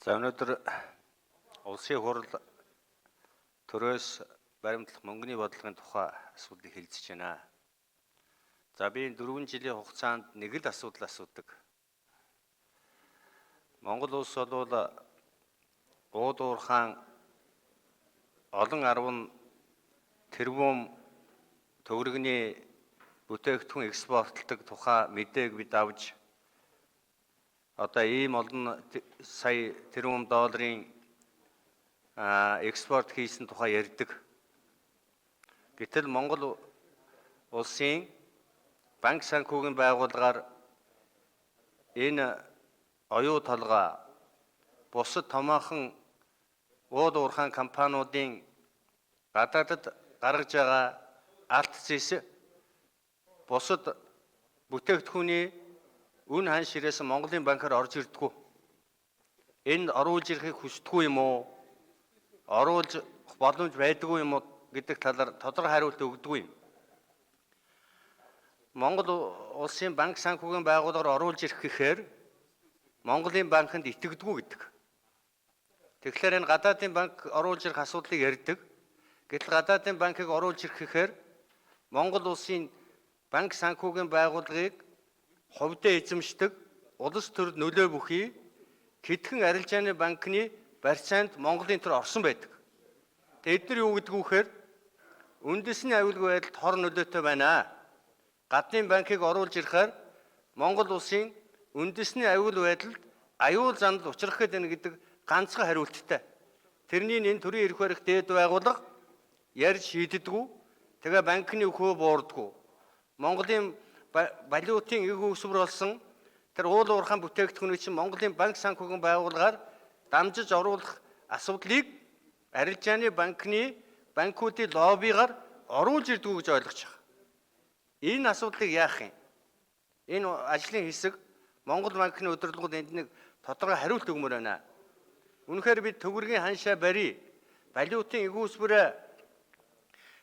За, өнөөдөр улсын хурал төрөөс баримтлах мөнгөний бодлогын тухай асуудлыг хэлцэж байна. За, би энэ 4 жилийн хугацаанд нэг л асуудал асуудаг. Монгол улс бол ууд уурхаан олон арван тэрбум төгрөгний бүтээгдэхүүн экспортлдог тухай мэдээг бид авч, одоо ийм олон сая тэрбум долларын экспорт хийсэн тухай ярьдаг. Гэтэл Монгол улсын банк санхүүгийн байгууллагаар энэ оюу толгой бусад томоохон уул уурхаан компаниудын гадаадад гаргаж байгаа алт зэс, бусад бүтээгдэхүүний үн ханш ирээс Монголын банкар орж ирдэггүй. Энэ оруулж ирэхийг хүсдэггүй юм уу? Оруулж боломж байдаггүй юм уу гэдэг талаар тодорхой хариулт өгдөггүй юм. Монгол улсын банк санхүүгийн байгууллагаар оруулж ирэх гэхээр Монголын банкнд итгэдэггүй гэдэг. Тэгэхээр энэ гадаадын банк оруулж ирэх асуудлыг ярьдаг. Гэтэл гадаадын банкыг оруулж ирэх гэхээр Монгол улсын банк санхүүгийн байгууллагыг хувьдаа эзэмшдэг улс төрд нөлөө бүхий хэдхэн арилжааны банкны барьцаанд Монголын төр орсон байдаг. Тэгээд эдгээр юу гэдэг вэ гэхээр үндэсний аюулгүй байдалд хор нөлөөтэй байна. Гадны банкыг оруулж ирэхээр Монгол улсын үндэсний аюул байдалд аюул зандал учрах гээд байна гэдэг ганцхан хариулттай. Тэрний энэ төрийн эрх барих дээд байгууллага ярьж шийддэггүй. Тэгээ банкны өхөө буурдаггүй. Монголын валютын эг үүсвэр болсон тэр уул уурхаан бүтээгдэхүүнийг чинь Монголын банк санхүүгийн байгууллагаар дамжиж оруулах асуудлыг арилжааны банкны банкуудын лоббигаар оруулж ирдэггүй гэж ойлгож байгаа. Энэ асуудлыг яах юм? Энэ ажлын хэсэг Монгол банкны удирдлагууд энд нэг тодорхой хариулт өгмөр байна. Үнэхээр бид төгрөгийн ханшаа барья. Валютын эг үүсвэрээ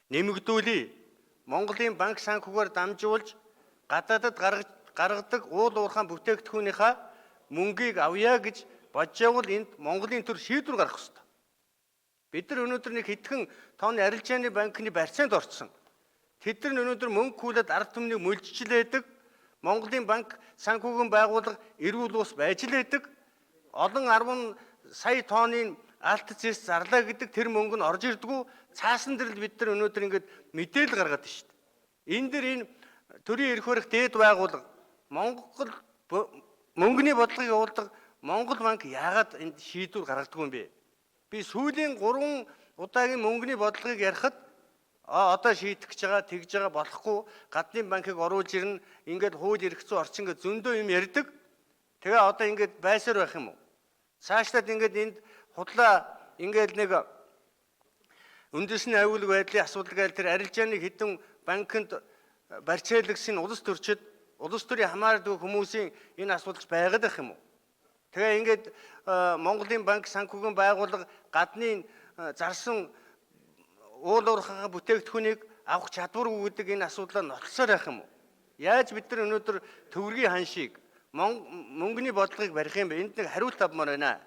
нэмэгдүүлье. Монголын банк санхүүгээр дамжуулж гадаадад гаргадаг уул уурхаан бүтээгдэхүүнийхээ мөнгийг авъя гэж бодож явбал энд Монголын төр шийдвэр гаргах ёстой. Бид нар өнөөдөр нэг хэдхэн тооны арилжааны банкны барьцаанд орчихсон. Тэд нар өнөөдөр мөнгө хүлээд ард түмнийг мөлжчихлээдэг. Монголын банк санхүүгийн байгууллага эрүүл ус байж л байдаг. Олон 10 сая тооны алт зэс зарлаа гэдэг тэр мөнгө нь орж ирдгүү. Цаасан дээр л бид нар өнөөдөр ингээд мэдээлэл гаргаад байна шүү дээ. Энэ дэр энэ төрийн эрх барих дээд байгууллага Монгол мөнгөний бодлогыг явуулдаг Монгол банк яагаад энд шийдвэр гаргадаггүй юм бэ? Би сүүлийн 3 удаагийн мөнгөний бодлогыг ярихад одоо шийдэх гэж байгаа, тэгж байгаа, болохгүй, гадны банкыг оруулж ирнэ, ингээд хууль эрх зүйн орчин гэж зөндөө юм ярьдаг. Тэгээ одоо ингээд байсаар байх юм уу? Цаашлаад ингээд энд худлаа ингээд нэг үндэсний аюулгүй байдлын асуудал гээл тэр арилжааны хэдэн банкнд барьцаалгасан улс төрчид, улс төрийн хамаардаг хүмүүсийн энэ асуудал байгаад байх юм уу? Тэгээ ингээд Монголын банк санхүүгийн байгууллага гадны зарсан уул уурхай бүтээгдэхүүнийг авах чадваргүй гэдэг энэ асуудлаа нотлосоор байх юм уу? Яаж бид нар өнөөдөр төгрөгийн ханшийг, мөнгөний бодлогыг барих юм бэ? Энд нэг хариулт авмаар байна.